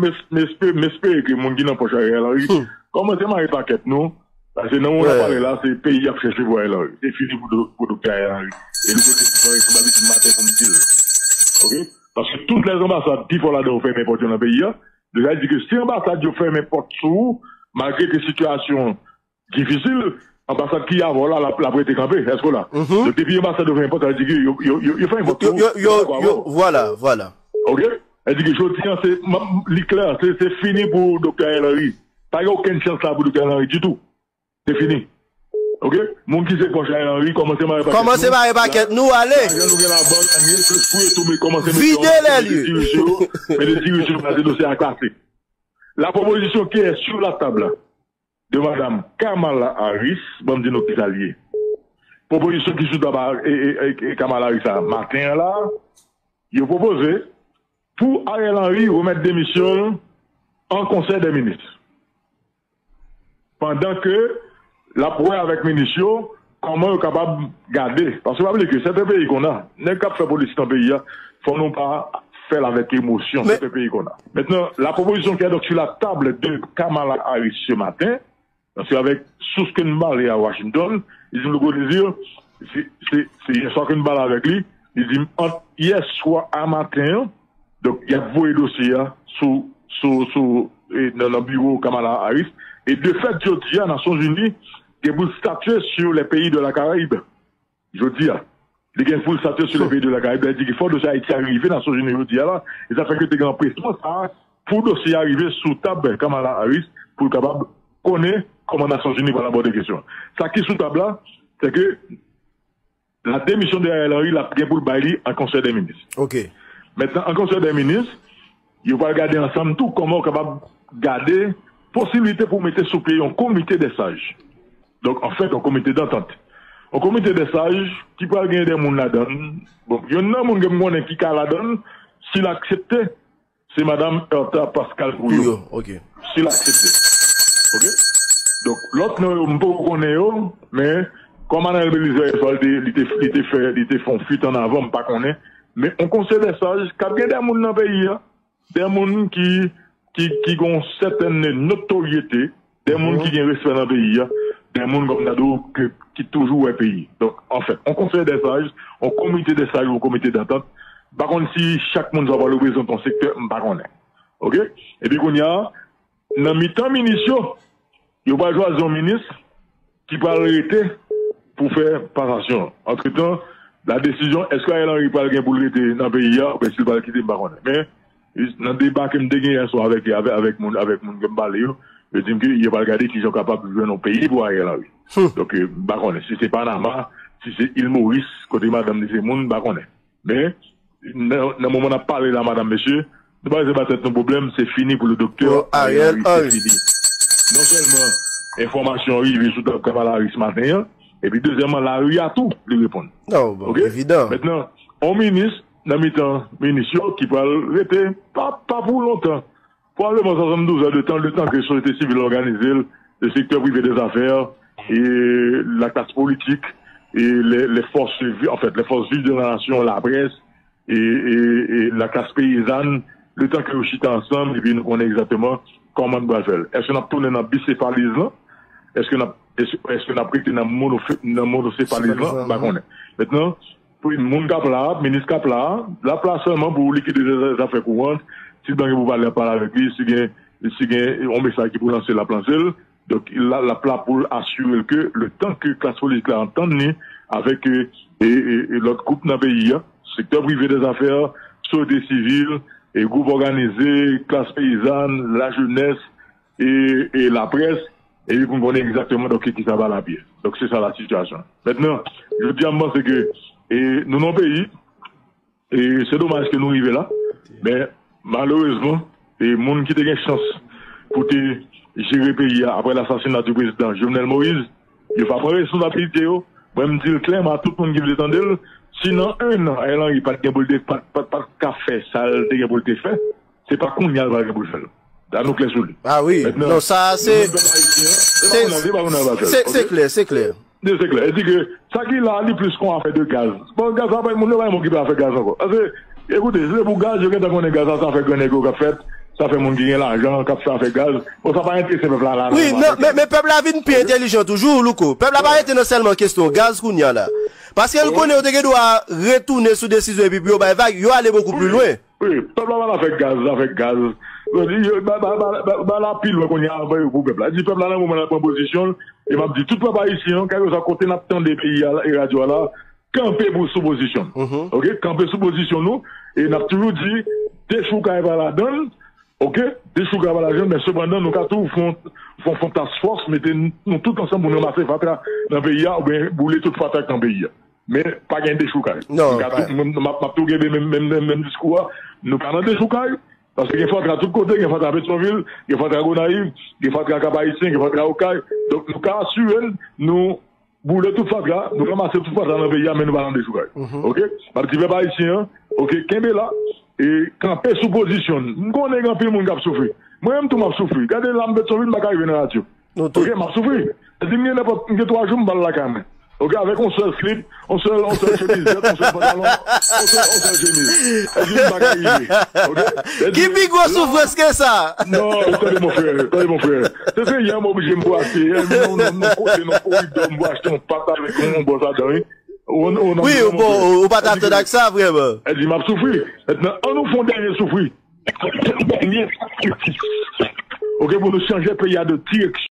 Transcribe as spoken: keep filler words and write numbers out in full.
m espere ke moun ki nan pòch Ariel Henry kòmanse mare pakèt nou. Paske nan moman n ap pale la, se peyi ap chèche pou Ariel Henry. Se fini pou, do, pou Doktè Ariel Henry. E nou konnen se yon responsabilite maten pou m di l. Oke? Paske tout lè anbasad, pi fò ladan yo fèmen pòt yo nan peyi a. Deja di ke si anbasad yo fèmen pòt sou ou, malgre ke sitiyasyon difisil, anbasad ki avè w la, l ap, l ap rete kanpe. Èske w la? Donk, depi anbasad yo fèmen pòt, sa vle di ke yo, yo, yo, yo fèmen pòt sou ou. Yo, yo, yo, yo, vwala, vwala. Oke? Sa vle di ke jodi an, se, li klè, se, se fini pou Doktè Ariel Henry. Pa gen okenn chans la pou Doktè Ariel Henry ditou. Se fini. Oke? Moun ki se pòch Ariel Henry, kòmanse mare pakèt nou. Kòmanse mare pakèt nou, ale. Lajan nou gen labank, ann gen fouye tou, men kòmanse mete yo, mete dirijan yo, mete dirijan yo, pase dosye a klase. La proposition qui est sur la table de Madame Kamala Harris, ban m di nou ki sa l ye. Pwopozisyon ki sou tab a, e, e, e, e Kamala Harris la, maten an la, yo pwopoze pou Ariel Henry remèt demisyon l an Konsèy dè Minis. Pandan ke l ap wè avèk minis yo kòman yo kapab gade. Paske pa bliye ke sèten peyi konsa, nèg k ap fè politik nan peyi a, fò nou pa fè l avèk emosyon, sèten peyi konsa. Maintenant, la proposition qui est donc sur la table de Kamala Harris ce matin, paske avèk sous ke n pale a Washington, li di m, Louko Désir, se, se, se yè swa ke n pale avèk li, li di m, ant yè swa a maten an, donk, y ap voye dosye a sou, sou, sou, e, nan, nan biwo Kamala Harris. E de fèt, jodi a, Nasyonzini gen pou l statye sur les pays de la Caraïbe. Jodi a, li gen pou l statye sur les pays de la Caraïbe. Sa vle di ke fò dosye Ayiti a rive Nasyonzini jodi a la. E sa fè ke te gen anpresman sa a pou dosye a rive sou tab Kamala Harris pou l kapab konnen kòman Nasyonzini pral abòde kesyon an. Sa ki sou tab la, se ke la demisyon de Ariel Henry, l ap gen pou l bay li an Konsèy dè Minis. Oke. Mentnan, an Konsèy dè Minis, yo pral gade ansanm tou kòman yo kapab gade posiblite pou mete sou pye yon komite dè saj. Donk, anfèt, yon komite dantant. Yon komite dè saj ki pral gen de moun ladan l. Bon, youn nan moun ke m konnen ki ka ladan l, si l aksepte, se Madam Ertha Pascal Pouyo. Pouyo, oke. Si l aksepte. Oke? Donk, lòt non yo, m poko konnen yo, men kòm Anaël Belizaire, li te, li te, li te fè, li te fè yon fuit an avan, m pa konnen. Men yon konsèy dè saj, k ap gen de moun nan peyi a, de moun ki, ki, ki gen yon sètèn notoryete, de moun ki gen respè nan peyi a, de moun, kòm n ta di w, ke, ki toujou wè peyi. Donk, anfèt, yon konsèy dè saj, yon komite dè saj, yon komite dantant, m pa konn si chak moun sa pral reprezante yon sektè, m pa konnen. Oke? Epi kounye a, nan mitan minis yo, yo pral chwazi yon minis ki pral rete pou fè pasasyon an. Antretan, la desizyon, èske Ariel Henry pral gen pou l rete nan peyi a, oubyen si l pral kite, m pa konnen. Men, nan deba ke m te gen yè swa avèk, avèk, avèk moun, avèk moun ke m pale yo, yo di m ke yo pral gade kijan yo kapab jwenn yon peyi pou Ariel Henry. Donk, euh, m pa konnen si se Panama, si se Il Moris, kote madanm li se moun, m pa konnen. Men, nan, nan moman n ap pale la, madanm, mesye, nou pa bezwen ba tèt nou pwoblèm, se fini pou le doktè Ariel Henry, se fini. Non sèlman enfòmasyon an rive sou tab Kamala Harris maten an, epi dezyèmman, lari a tou, li reponn. Oke? Evidan. Mentnan, yon minis, nan mitan minis yo, ki pral rete, pa, pa pou lontan. Pwobableman swasanndouz è de tan, letan ke sosyete sivil òganize l, le sektè prive dè zafè, e laklas politik, e les, les forces vi-, en fait, les forces vives de la nation, laprès, e, e, e laklas peyizàn, letan ke yo chita ansanm, epi nou konnen egzakteman kòman nou pral fè l. Èske n ap tounen nan bisefaliz lan? Èske n ap, èske, èske n ap rete nan monofe-, nan monosefaliz lan? M pa konnen. Mentnan, pou moun k ap la, minis k ap la, l ap la sèlman pou likide zafè kouran. Si l gen pou pale, ap pale avèk li. Si gen, si gen yon mesaj ki pou lanse, l ap lanse l. Donk, l ap la pou l asire l ke letan ke klas politik la antann li avèk, e, e, e, e lòt gwoup nan peyi a, sektè prive dè zafè, sosyete sivil, e gwoup òganize, klas peyizàn, lajenès, e, e laprès, epi pou n konnen egzakteman, donk, ki sa va lapye. Donk, se sa la sitiyasyon. Mentnan, jodi a, m panse ke, e, nou nan yon peyi, e se domaj ke nou rive la, men malerezman, e moun ki te gen chans pou te jere peyi a apre lasasina di prezidan Jovenel Moïse, yo pa pran responsabilite yo. Mwen, m di l klèman a tout moun ki vle tande l, si nan en an, Ariel Henry pa t gen pou l te, pa, pa, pa t ka fè sa l te gen pou l te fè, se pa kounye a l pral gen pou l fè l. La nou klè sou li. Ah wi. Mentnan, non, sa se, nou menm pèp ayisyen an, se pa kounye a, se pa kounye a l pral fè l. Se, se klè, se klè. Se klè. E di ke sa ki la, li plis kon afè de gaz. Bon, gaz la, pa moun yo pa menm okipe afè gaz ankò. Paske, ekoute, si se pou gaz, yo gentan konnen gaz la, se afè gran nèg yo k ap fèt. Sa fè moun ki gen lajan k ap fè afè gaz. Bon, sa pa enterese pèp la la. Wi, non, men, men pèp la vin pi entèlijan toujou, Louko. Pèp la pa rete nan sèlman kesyon gaz kounye a la. Paske l konnen yo te gen dwa retounen sou desizyon epi pou yo bay vag, yo ale bokou pli lwen. Wi, pèp la pa nan afè gaz, afè gaz. Yo di, yo, ba, ba, ba, ba, ba la pi lwen kounye a anvan yo pou pèp la. Di pèp la nan moman l ap pran pozisyon l, e m ap di tout pèp ayisyen an, kèlkeswa kote n ap tande peyi a la, e radyo a la, kanpe pou sou pozisyon n. Oke? Kanpe sou pozisyon nou, e n ap toujou di, dechoukay pa ladann, oke? Dechoukay pa ladann, men sepandan, nou ka tou fè yon, fè yon, fè yon task force, mete n-, nou tout ansanm pou n ranmase fatra nan peyi a, oubyen boule tout fatra k nan peyi a. Men, pa gen dechoukay. Non, nou ka pa tou, m, m, m ap tou kenbe menm, menm, menm, menm diskou a, nou pa nan dechoukay, paske gen fatra tout kote, gen fatra Petyonvil, gen fatra Gonayiv, gen fatra Kap Ayisyen, gen fatra Okay. Donk, nou ka asire n, nou boule tout fatra, nou ranmase tout fatra nan peyi a, men nou pa nan dechoukay. Oke? M ap di pèp ayisyen an, oke, kenbe la, e kanpe sou pozisyon n. M konnen gen anpil moun k ap soufri. Mwen menm tou m ap soufri. Gade la m Petyonvil, m pa ka rive nan radyo. Oke, m ap soufri. Sa di m gen nenpòt, m gen twa jou m pa al lakay mwen. Oke, avèk yon sèl slip, yon sèl, yon sèl chemizèt, yon sèl pantalon, yon sèl, yon sèl chemiz. Sa di m pa ka rive. Oke? Ki pi gwo soufrans ke sa? Non, tande mon frè, tande mon frè. Se, se yè m oblije m brase, yè m, non, non, non, kote, non, koridò, m pou achte yon pat avèk yon, yon bòs ladan, wi. Wi, ou pa t atann ak sa, vrèman. Sa di m ap soufri. Mentnan, ann nou fè yon dènye soufri. Oke, pou nou chanje peyi a de direksyon.